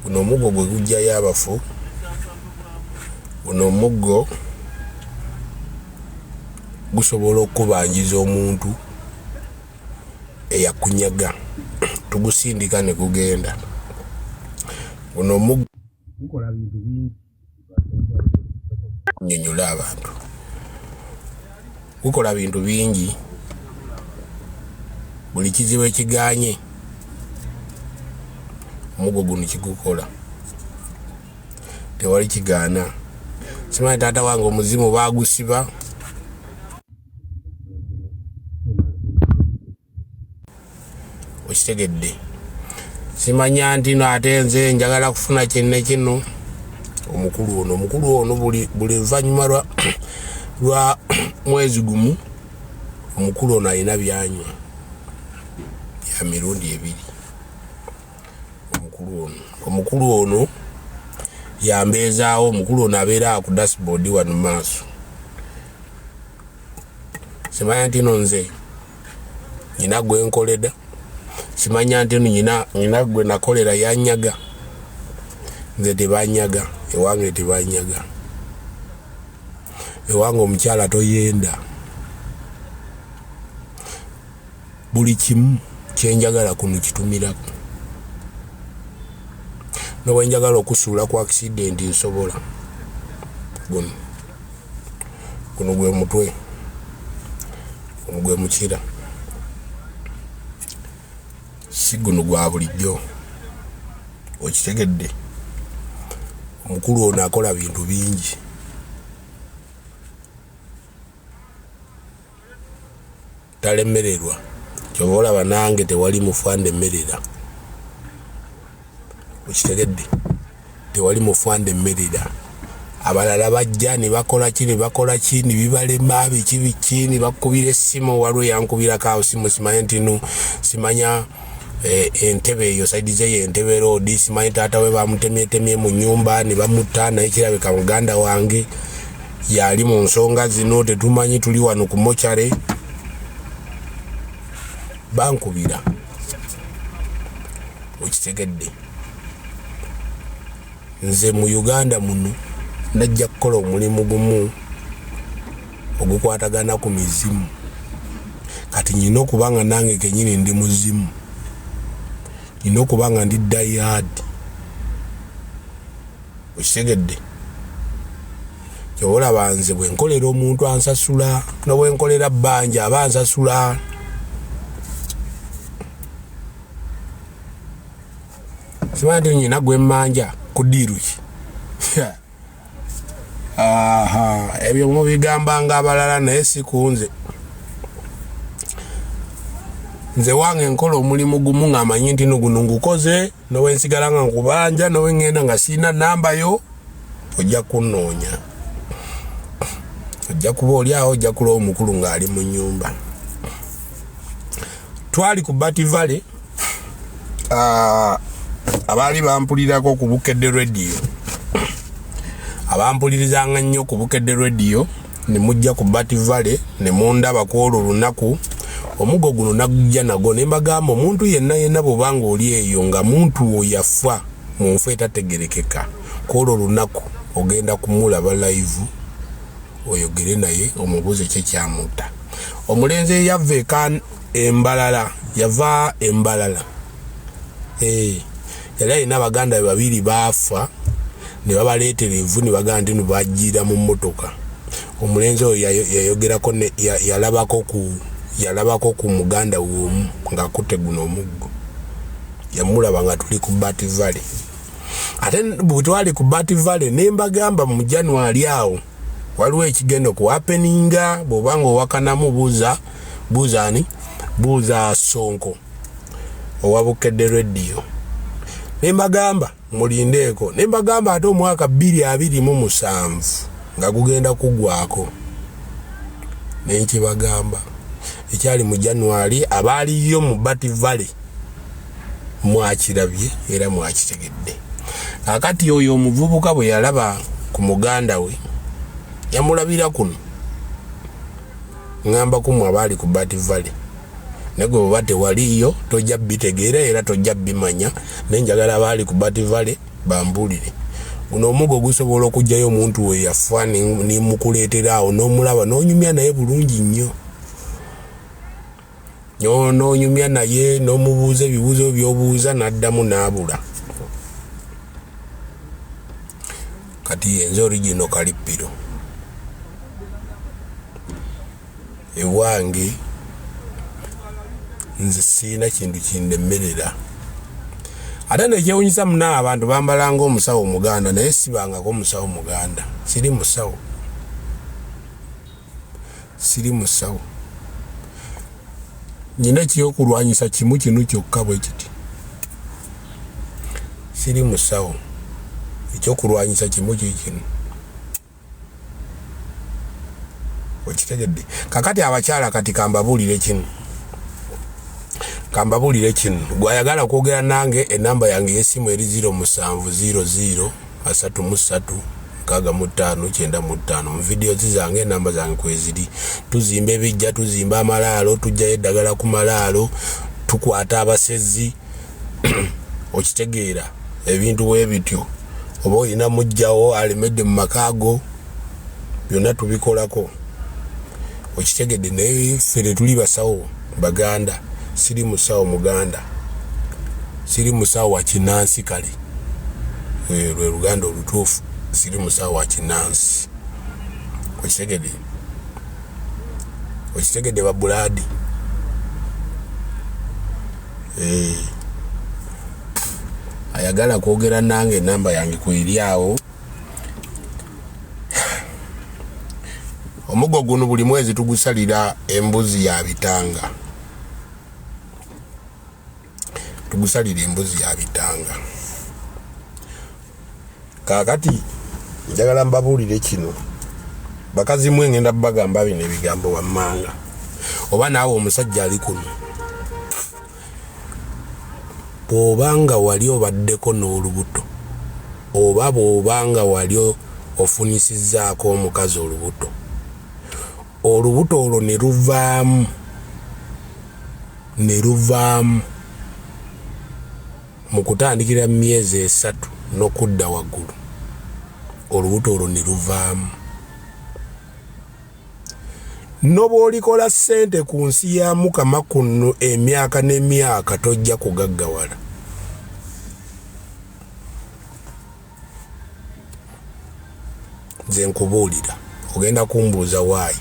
Guno omuggo gwe gujjayo abafu. Guno omuggo gusobola okukubanjiza omuntu eyakunyaga. Tugusindika ne gugenda. Guno omuggo gukola bintu bingi. Nnyonnyola abantu. Gukola bintu bingi. Buli kizibu ekigaanye omuggo guno kigukola. Tewali kigaana. Simanyi taata wange omuzimu baagusiba. Okitegedde? Simanya nti no ate nze njagala kufuna kinne kino. Omukulu ono, omukulu ono buli buli luvannyuma lwa lwa mwezi gumu omukulu ono alina byanywa bya mirundi ebiri. Omukulu ono, omukulu ono yambeezaawo. Omukulu ono abeera ku dashboard wano mu maaso. Simanya nti no nze nyina gwe nkoleda, simanya nti no nyina nyina gwe nakolera yanyaga. Nze tebanyaga, ewange tebanyaga. Ewange omukyala toyenda. Buli kimu kyenjagala kuno kitumirako. Nobwenjagala okusuula ku accident nsobola. Guno guno gwe mutwe, guno gwe mukira, si guno gwa bulijjo. Okitegedde? Omukulu ono akola bintu bingi. Talemererwa. Kyova olaba nange tewali mufu andemerera. Okitegedde? Tewali mufu andemerera. Abalala bajja ne bakola ki ne bakola ki ne bibalema biki biki ne bakubira essimu. Waliwo eyankubirako awo simu, simanya nti no simanya entebe eyo saidi zeyo Entebe Road, simanyi taata we bamutemyetemye mu nyumba ne bamutta, naye kirabika muganda wange yali mu nsonga zino, tetumanyi, tuli wano ku mochare. Bankubira. Okitegedde? Nze mu Uganda muno najja kukola omulimu gumu ogukwatagana ku mizimu. Kati nyina okuba nga nange kenyini ndi muzimu, nyina okuba nga ndi diehard. Okitegedde? Kyova olaba nze bwe nkolera omuntu ansasula, nobwenkolera bbanja aba ansasula. Simanyi nti nyina gwe mmanja ku diiru ki. Aha, ebyo mubigambanga abalala naye si ku nze. Nze wange nkola omulimu gumu nga manyi nti no guno ngukoze, nowensigala nga nkubanja, nowengenda nga sirina namba yo, ojja kunnoonya. Ojja kuba oli awo, ojja kulaba omukulu ng'ali mu nnyumba. Twali ku Bat Valley, abaali bampulirako ku Bukedde Radio, abampulirizanga nnyo ku Bukedde Radio, ne mujja ku Bat Valley ne mundaba ku olwo lunaku. Omuggo guno nagujja nagwo ne mbagamba omuntu yenna yenna bw'oba ng'oli eyo nga muntu wo yafa mu nfa etategerekeka, ku olwo lunaku ogenda kumulaba live, oyogere naye omubuuze ki ekyamutta. Omulenzi eyava eka Embalala, yava Embalala, yali alina baganda be babiri baafa ne babaleetera evvu ne bagamba nti no bajjiira mu mmotoka. Omulenzi oyo yayogerako ne yalabako ku yalabako ku muganda we omu ng'akutte guno omuggo, yamulaba nga tuli ku Bat Valley. Ate bwe twali ku Bat Valley ne mbagamba mu January awo waliwo ekigenda okuhappeninga, bw'oba ng'owakanamu buuza buuza ani, buuza Sonko owa Bukedde Radio. Ne mbagamba mulindeeko, ne mbagamba ate omwaka 2027 nga gugenda kuggwako, ne nkibagamba ekyali mu January. Abaaliyo mu Bat Valley mwakirabye era mwakitegedde. Kaakati oyo omuvubuka bwe yalaba ku muganda we, yamulabira kuno. Ŋŋamba ku mmwe abaali ku Bat Valley, naye gwe bw'oba tewaliiyo tojja bitegeera era tojja bimanya, naye njagala abaali ku Bat Valley Bambuulire. Guno omugo gusobola okugyayo omuntu we yafa nemukuleetera awo n'omulaba n'onyumya naye bulungi nnyo, n'onyumya naye n'omubuuza ebibuuzo by'obuuza n'addamu n'abula. Kati yenze original Kalippiro. Ewange nze sirina kintu kindemerera. Ate nekyewunyisa muna abantu bambala ng'omusawo omuganda, naye sibangako omusawo muganda. Siri musawo, siri musawo. Nyina ekyokulwanyisa kimu kinu kyokka bwe kiti. Siri musawo, ekyokulwanyisa kimu kikino. Okitegedde? Kakati abakyala, kati kambabuulire kino, kambabuulire kino. Gwayagala okwogera nange, enamba yange ey'essimu eri 0700 33 65 95. Mu vidiyo zange enamba zange kweziri. Tuzimba ebijja, tuzimba amalaalo, tujjayo eddagala ku malaalo, tukwata abasezi. Okitegeera? Ebintu bwe bityo, oba olina mujjawo alemedde mu maka go, byonna tubikolako. Okitegedde? Naye ffe tetuli basawo baganda. Siri musawo muganda, siri musawo wa kinansi. Kale lwe luganda olutuufu, siri musawo wa kinansi. Okitegedde? Okitegedde, babulaadi? Ayagala kwogera nange, enamba yange kweri awo. Omugo guno buli mwezi tugusalira embuzi ya bitanga, tugusalira embuzi ya bitanga. Kaakati njagala mbabuulire kino, bakazi mwe, ngenda bagamba bino ebigambo wammanga, oba naawe omusajja ali kuno, bw'obanga wali obaddeko n'olubuto, oba bw'obanga wali ofunyisizzaako omukazi olubuto, olubuto olwo ne luvaamu, ne luvaamu mu kutandikira mu myezi 3 n'okudda waggulu, olubuto olwo ne luvaamu, nobw'olikola ssente ku nsi ya Mukama kuno emyaka n'emyaka, tojja kugaggawala. Nze nkubuulira, ogenda kumbuuza waayi.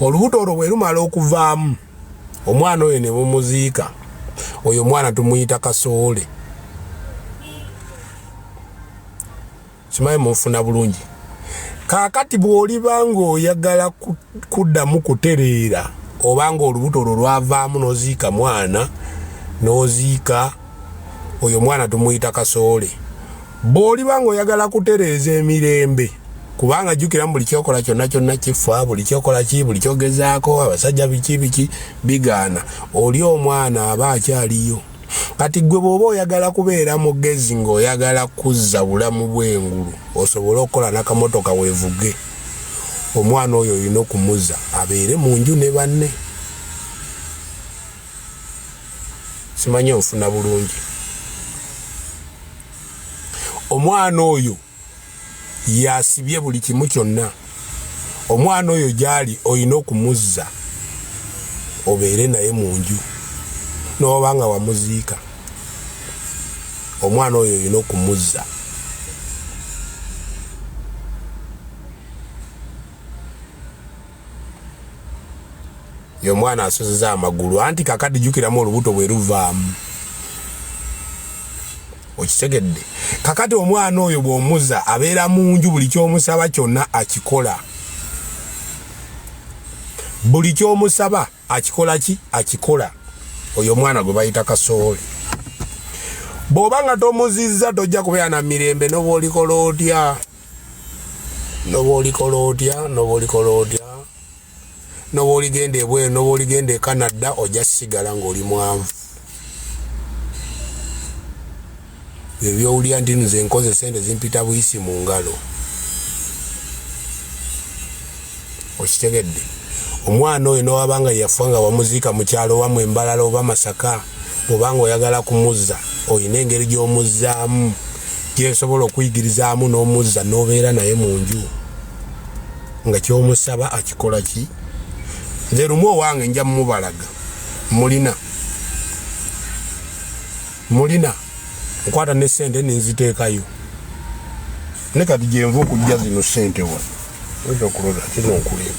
Olubuto olwo bwe lumala okuvaamu, omwana oyo ne mumuziika, oyo omwana tumuyita kasoole. Simanyi munfuna bulungi. Kaakati bw'oliba ng'oyagala kuddamu kutereera, oba ng'olubuto olwo lwavaamu n'oziika mwana, n'oziika oyo omwana tumuyita kasoole. Bw'oliba ng'oyagala kutereeza emirembe, kubanga jjukiramu buli kyokola kyonna kyonna kifa, buli kyokola ki, buli kyogezaako, abasajja biki biki bigaana, oli omwana aba akyaliyo. Kati gwe bw'oba oyagala kubeera mugezi ng'oyagala kuzza bulamu bw'engulu, osobole okukola n'akamotoka weevuge, omwana oyo olina okumuza abeere mu nju ne banne. Simanyi onfuna bulungi. Omwana oyo yasibye buli kimu kyonna. Omwana oyo gyali olina okumuzza obeere naye mu nju, n'oba nga wamuziika, omwana oyo olina okumuzza. Omwana asozeza amagulu, anti kakati jjukiramu olubuto bwe luvaamu. Okitegedde? Kakati omwana oyo bw'omuza abeera mu nju, buli kyomusaba kyonna akikola, buli kyomusaba akikola ki, akikola. Oyo omwana gwe bayita kasoole. Bw'oba nga tomuzizza, tojja kubeera na mirembe, noba olikola otya, noba olikola otya, noba olikola otya, noba oligenda ebweru, noba oligenda e Canada, ojja sigala ng'oli mwanvu. Ebyowulira nti nze nkoze sente zimpita buyisi mu ngalo. Okitegedde? Omwana oyo nowaba nga yafa nga wamuziika mu kyalo wamwe Embalala oba Masaka, bw'obanga oyagala kumuzza, olina engeri gy'omuzzaamu. Gyensobola okuyigirizaamu n'omuzza n'obeera naye mu nju nga kyomusaba akikola ki. Nze lumu owange nja mubalaga, mulina mulina nkwata ne sente nenziteekayo ne kati gyenva okujja zino sente wano oyinza okuloza kino nkulimba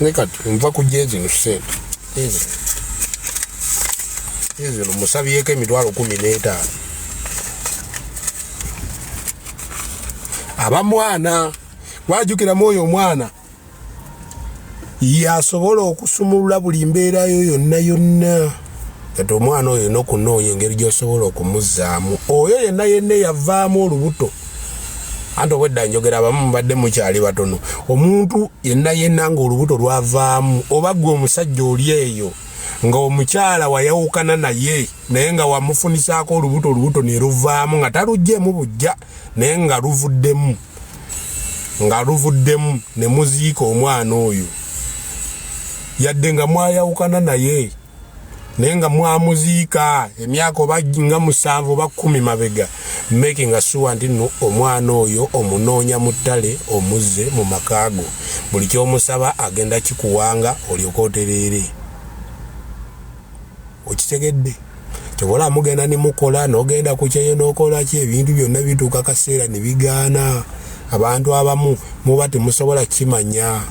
ne kati nva kujja zino sente ezo zino musabyeko emitwalo 15 aba mwana wajukiramu oyo omwana yasobola okusumulula buli mbeera yo yonna yonna. Kati omwana oyo olina okunoonya engeri gy'osobola okumuzzaamu oyo yenna yenna eyavaamu olubuto. Anti obwedda njogera abamu mubadde mukyali batono. Omuntu yenna yenna ng'olubuto lwavaamu, oba ggwe omusajja oli eyo nga omukyala wayawukana naye naye nga wamufunisaako olubuto, olubuto ne luvaamu nga taluggyemu bujja naye nga luvuddemu, nga luvuddemu ne muziika omwana oyo, yadde nga mwayawukana naye naye nga mwamuziika emyaka oba nga 7 oba 10 mabega, making sure nti nno omwana oyo omunoonya mu ttale omuzze mu maka go. Buli ky'omusaba agenda kikuwanga olyoke otereere. Okitegedde? Kyobola mugenda ne mukola, n'ogenda ku kyeyo n'okola ki, ebintu byonna bituuka kaseera ne bigaana. Abantu abamu muba temusobola kimanya.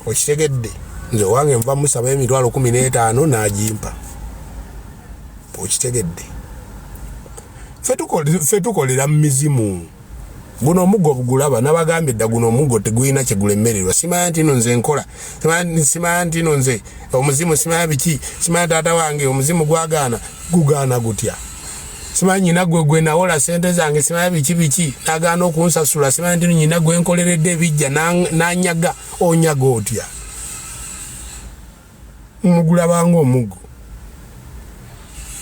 Okitegedde? Nze owange nva musaba emitwalo 15 n'agimpa. Okitegedde? Ffe tukolera mu mizimu. Guno omuggo bugulaba, nabagambye dda guno omuggo tegulina kye gulemererwa. Simanya nti no nze nkola, simanya nti no nze omuzimu, simanya biki, simanya taata wange omuzimu gwagaana, gugaana gutya? Simanya nyina gwe gwe nawola sente zange, simanya biki biki, nagaana okunsasula, simanya nti nyina gwe nkoleredde ebijja nanyaga. Onyaga otya? Mugulabanga omuggo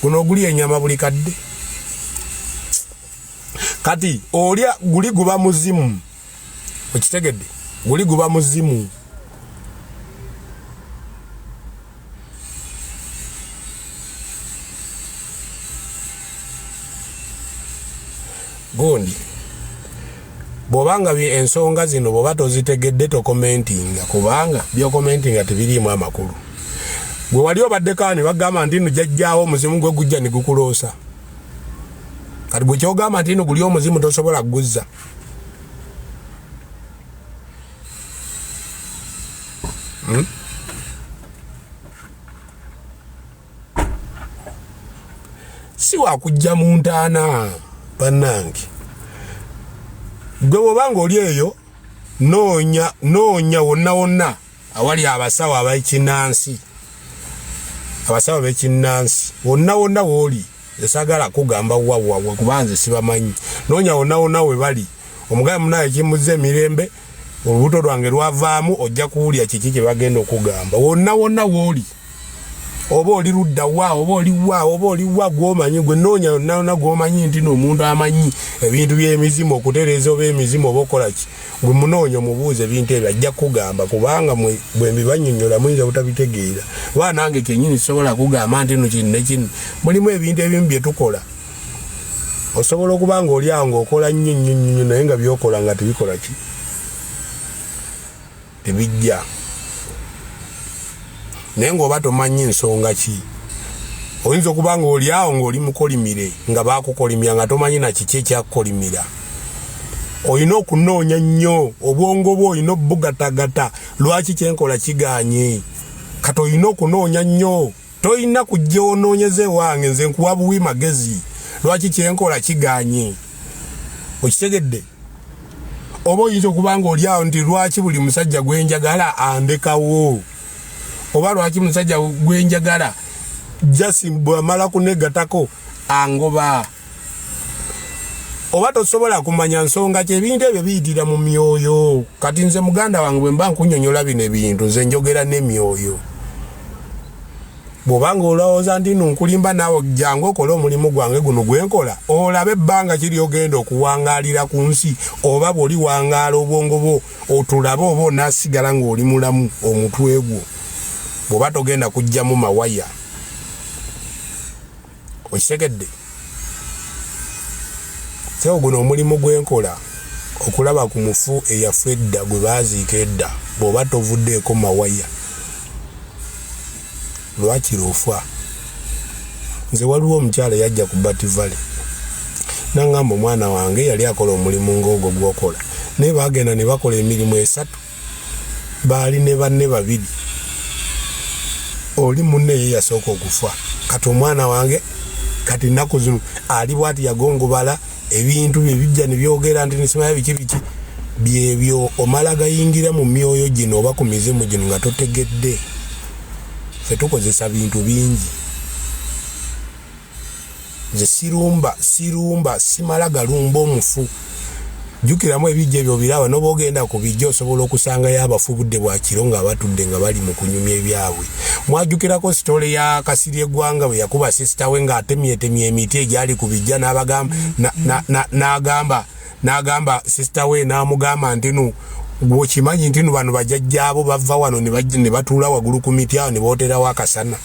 guno oguli enyama buli kadde. Kati olya guli guba muzimu. Okitegedde? Guli guba muzimu. Gundi bw'oba nga ensonga zino bw'oba tozitegedde tokomentinga, kubanga by'okomentinga tebiriimu amakulu. Gwe wali obaddeko awo ne bagamba nti nno jjajjaawo omuzimu gwe gujja ne gukuloosa. Kati gwe ky'ogamba nti nno guli omuzimu tosobola kuguzza. Si wakujja mu ntaana bannange. Gwe bw'oba ng'oli eyo noonya noonya wonna wonna awali abasawo ab'ekinnansi, abasawo b'ekinnansi wonna wonna w'oli, esagala kugamba wa wa wa kuba nze sibamanyi. Noonya wonna wonna we bali, omugabe munaye kimuzza emirembe, olubuto lwange lwavaamu, ojja kuwulira kiki kye bagenda okugamba. Wonna wonna w'oli, oba oli ludda wa, oba oli wa, oba oli wa, gw'omanyi gwe noonya yonna yonna gw'omanyi nti n'omuntu amanyi ebintu by'emizimu okutereeza oba emizimu oba okola ki, gwe munoonya omubuuza ebintu ebyo ajja kukugamba, kubanga bwe mbibannyonnyola muyinza obutabitegeera. Kuba nange kennyini sisobola kugamba nti no kino ne kino. Mulimu ebintu ebimu bye tukola, osobola okuba ng'oli awo ng'okola nnyo nnyo nnyo naye nga by'okola nga tebikola ki, tebijja. Naye ng'oba tomanyi nsonga ki, oyinza okuba ng'oli awo ng'oli mukolimire, nga baakukolimya nga tomanyi na kiki ekyakukolimira. Olina okunoonya nnyo obwongo bwo, olina obugatagata, lwaki kyenkola kigaanye. Kati olina okunoonya nnyo, tolina kujja onoonyeza ewange, nze nkuwa buwi magezi, lwaki kyenkola kigaanye. Okitegedde? Oba oyinza okuba ng'oli awo nti lwaki buli musajja gwe njagala andekawo, oba lwaki musajja gwe njagala jasi bwamala kunegatako angoba. Oba tosobola kumanya nsonga ki, ebintu ebyo biyitira mu myoyo. Kati nze muganda wange bwe mba nkunyonyola bino ebintu, nze njogera n'emyoyo. Bw'oba ng'olowooza nti nno nkulimba, naawe jangu okole omulimu gwange guno gwe nkola, olabe ebbanga ki ly'ogenda okuwangaalira ku nsi, oba bw'oliwangaala obwongo bwo otulabe oba onaasigala ng'oli mulamu omutwe gwo, bw'oba togenda kuggyamu mawaya. Okitegedde? Sebo, guno omulimu gwenkola okulaba ku mufu eyafa edda, gwe baaziika edda, bw'oba tovuddeeko mawaya lwakiri ofa. Nze waliwo omukyala yajja ku Bat Valley nangamba, omwana wange yali akola omulimu ng'ogwo gwokola, naye baagenda ne bakola emirimu 3, baali ne banne babiri, oli munne ye yasooka okufa. Kati omwana wange kati nnaku zino ali bwati, yagongobala, ebintu bye bijja ne byogera nti nisimaya biki biki byebyo. Omala gayingira mu myoyo gino oba ku mizimu gino nga totegedde. Ffe tukozesa bintu bingi. Nze sirumba, sirumba, simala galumba omufu. Jjukiramu ebijja ebyo obiraba, noba ogenda ku bijja osobola okusangayo abafu budde bwa kiro nga batudde nga bali mu kunyumya ebyabwe. Mwajjukirako story ya Kasirye Eggwanga bwe yakuba sister we ng'atemyetemye emiti egyali ku bijja, n'agamba n'agamba sister we, n'amugamba nti nu gwokimanyi nti nu bano bajjajjaabo bava wano ne batuula waggulu ku miti awo ne booterawo akasana.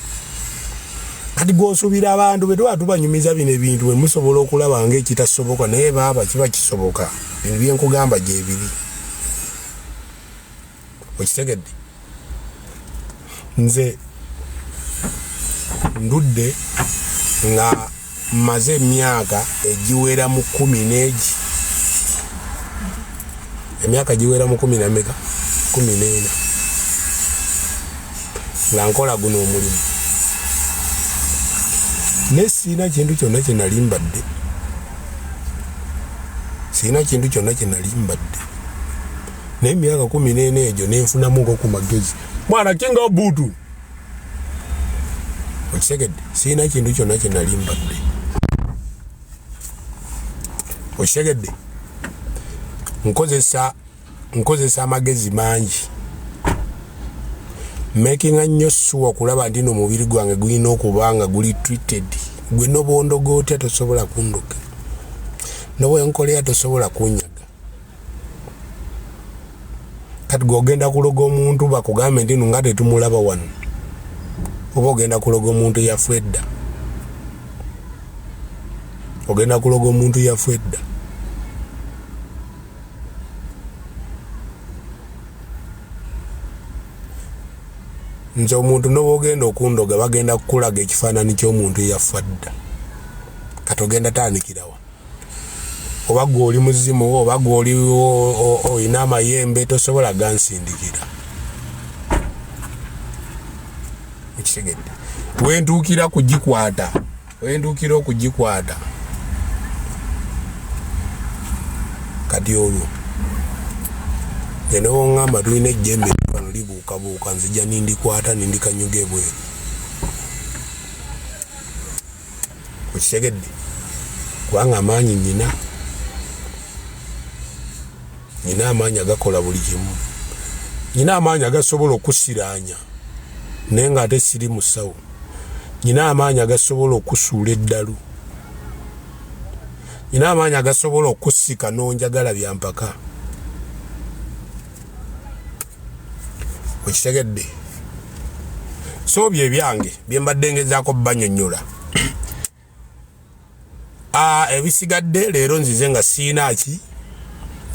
Kati gwosuubira abantu bwe tuba tubanyumiza bino ebintu bwe musobola okulaba ng'ekitasoboka, naye baaba kiba kisoboka. Bino byenkugamba gyebiri, okitegedde? Nze ndudde nga mmaze emyaka egiwera mu 10 n'egi, emyaka giwera mu 10 na meka, 14, nga nkola guno omulimu, naye siina kintu kyonna kye nali mbadde, siina kintu kyonna kye nali mbadde. Naye emyaka 14 egyo nenfunamuko ku magezi, mwana kinga buutu, okitegedde? Siina kintu kyonna kye nali mbadde, okitegedde? Nkozesa amagezi mangi, makinga nnyo sure okulaba nti no omubiri gwange gulina okuba nga guli treated. Gwe nobwondoga otya tosobola kundoga, nobwenkolera tosobola kunyaga. Kati gwe ogenda kuloga omuntu bakugambe nti nga tetumulaba wano, oba ogenda kuloga omuntu yafa edda? Ogenda kuloga omuntu yafa edda? Nze omuntu noba ogenda okundoga, bagenda kukulaga ekifaananyi ky'omuntu eyafa dda. Kati ogenda tandikirawa? Oba gwe oli muzimu, oba gwe oli olina amayembe, tosobola gansindikira, okitegedde? Wentuukira kugikwata, wentuukira okugikwata, kati olwo nze noboŋŋamba tulina ejjembe wano libuukabuuka, nzija nindikwata nindikanyuga ebweru, okitegedde? Kubanga amaanyi nyina, nyina amaanyi agakola buli kimu, nyina amaanyi agasobola okusiraanya naye nga ate siri musawo, nyina amaanyi agasobola okusuula eddalu, nyina amaanyi agasobola okusika n'onjagala byampaka, okitegedde? So bye byange bye mbadde ngezaako banyonnyola. Ebisigadde leero nzize nga siina ki,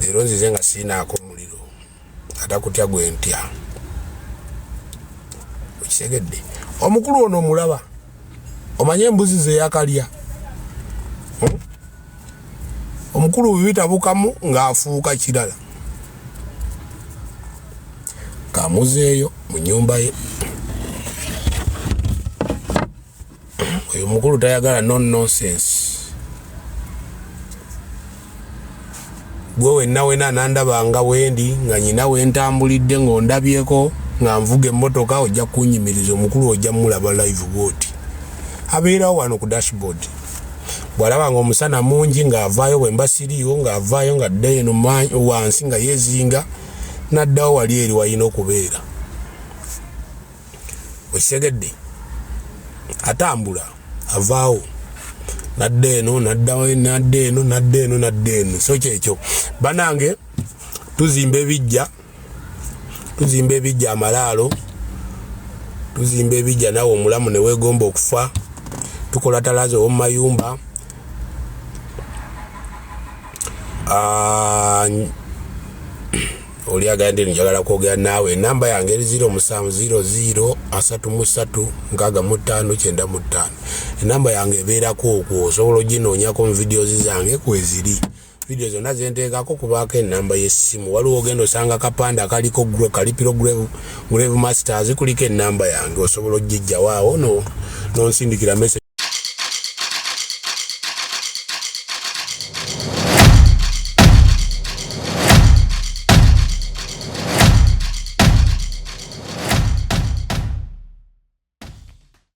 leero nzize nga siinaako omuliro atakutya gwe ntya, okitegedde? Omukulu ono omulaba, omanye embuzi zeyakalya, Omukulu bibitabukamu ng'afuuka kirala. Kamuzeeyo mu nyumba ye. Oyo omukulu tayagala no nonsense. Gwe wenna wena nandabanga wendi nga nyina wentambulidde ng'ondabyeko nga nvuga emmotoka, ojja kunyimiriza. Omukulu ojja mulaba live bwoti, abeerawo wano ku dashboard. Bw'alaba nga omusana mungi ng'avaayo, bwe mba siriiwo ng'avaayo nga dda eno wansi nga yeezinga n'addawo wali eri walina okubeera, okitegedde? Atambula avaawo nadda eno, nadda nadda eno, nadda eno, nadda eno. So kyekyo banange, tuzimba ebijja, tuzimba ebijja amalaalo, tuzimba ebijja naawe omulamu ne weegomba okufa. Tukola talaza ow'omu mayumba. Ah, oli agambye nti njagala kwogera naawe. Enamba yange eri 0700 33 65 95. Enamba yange ebeerako okwo, osobola oginoonyako mu videos zange kweziri. Video zonna zenteekako kubaako enamba y'essimu. Waliwo ogenda osanga kapande akaliko Kalipiro Grave Masters, kuliko enamba yange, osobola ogijjawo awo nonsindikira message.